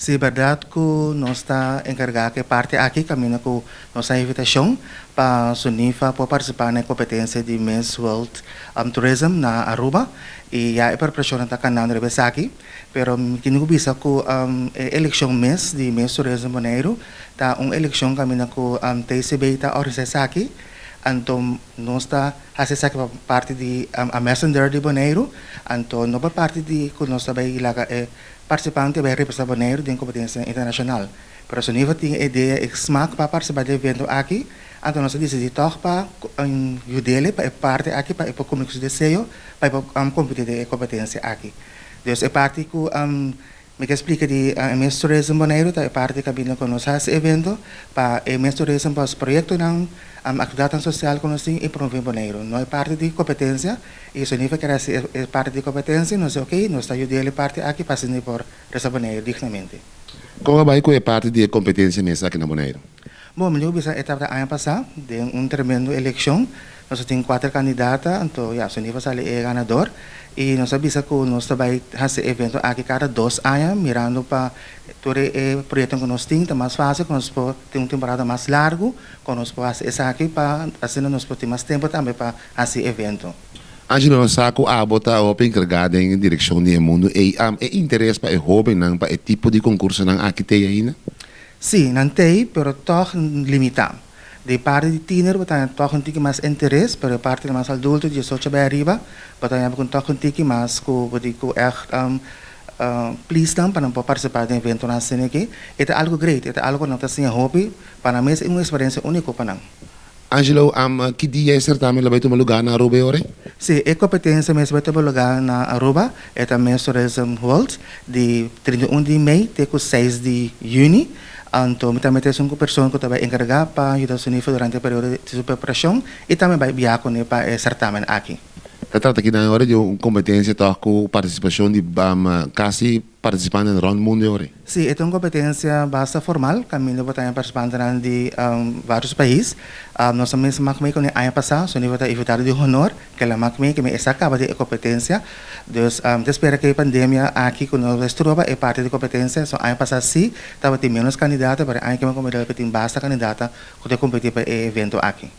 Si, berdat ku nos ta enkargá ku e parti aki, kaminda ku nos a invitashon pa Sunifa por partisipá na e kompetensia di Miss World Tourism na Aruba i ya e preparashonnan ta kanando riba esaki. Pero mi tin ku bisa ku e elekshon mes di Miss Tourism Boneiru ta un elekshon kaminda ku TCB ta organisá esaki, anto nos ta hasi esaki pa parti di ambassador di Boneiru, anto no pa parti di ku nos ta bai laga e partisipante bai representá Boneiru den kompetensia internashonal. Pero Sunifa tin e idea i smak pa partisipá den e evento aki, anto nos a disidí tòg pa yud'é pa e parti aki pa e por kumpli ku su deseo pa e por kompetí den e kompetensia aki. Dus e parti ku mi ke splika di Miss Tourism Boneiru ta e parti kaminda ku nos hasi evento pa e Miss Tourism pa su proyektonan, aktividatnan sosial ku nos tin i promové Boneiru. No e parti di kompetensia i Sunifa ker hasi e parti di kompetensia, nos di oke, nos ta yud'é e parti aki pa asina e por resa Boneiru dignamente. Kon a bai ku e parti di e kompetensia mes aki na Boneiru? Bon, mi lo bisa e tabata aña pasá den un tremendo elekshon. Nos a tin kuater kandidata, anto ya, Sunifa sali e ganador. I nos a bisa ku nos ta bai hasi e evento aki kada 2 aña, mirando pa tur e proyektonan ku nos tin, ta mas fásil ku nos por tin un temporada mas largu ku nos por hasi esaki pa asina nos por tin mas tempu tambe pa hasi evento. Angelo, nos sa ku abo ta hopi enkargá den direkshon di e mundu ei. E interes pa e hóbennan pa e tipo di konkursonan aki t'ei ainda? Sí, nan t'ei, pero tòg limitá. Di parti di tiener bo ta tòg un tiki mas interes, pero e parti mas adulto, 18 bai ariba, bo ta ku tòg un tiki mas ku bo di ku echt please nan pa nan por partisipá den eventonan asina aki. E ta algu great, e ta algu ku nan ta siña hopi, pa nan mes un eksperensia úniko pa nan. Angelo, ki dia e sertamen lo bai tuma lugá na Aruba ora? Sí, e kompetensia mes bai tuma lugá na Aruba, e ta Miss Tourism World, di 31 di mei te ku 6 di yüni. Anto, mi tambe tin un persona ku ta bai enkargá pa yuda Sunifa durante e periodo di su preparashon i tambe bai biaha kuné pa e sertamen aki. Ta trata aki na ora di un kompetensia tòg ku partisipashon di kasi partisipante rònt mundu ora. Sí, e ta un kompetensia basta formal, kaminda bo tin partisipantenan di vários pais. Nos mes a mak mee ku aña pasá, Sunifa ta invitado di honor, ku el a mak mee ku mi a kaba di e kompetensia. Dus ta spera ku e pandemia aki ku no stroba e parti di kompetensia. So aña pasá sí, tabatin menos kandidato, pero aña ku mi tin basta kandidato ku ta kompetí pa e evento aki.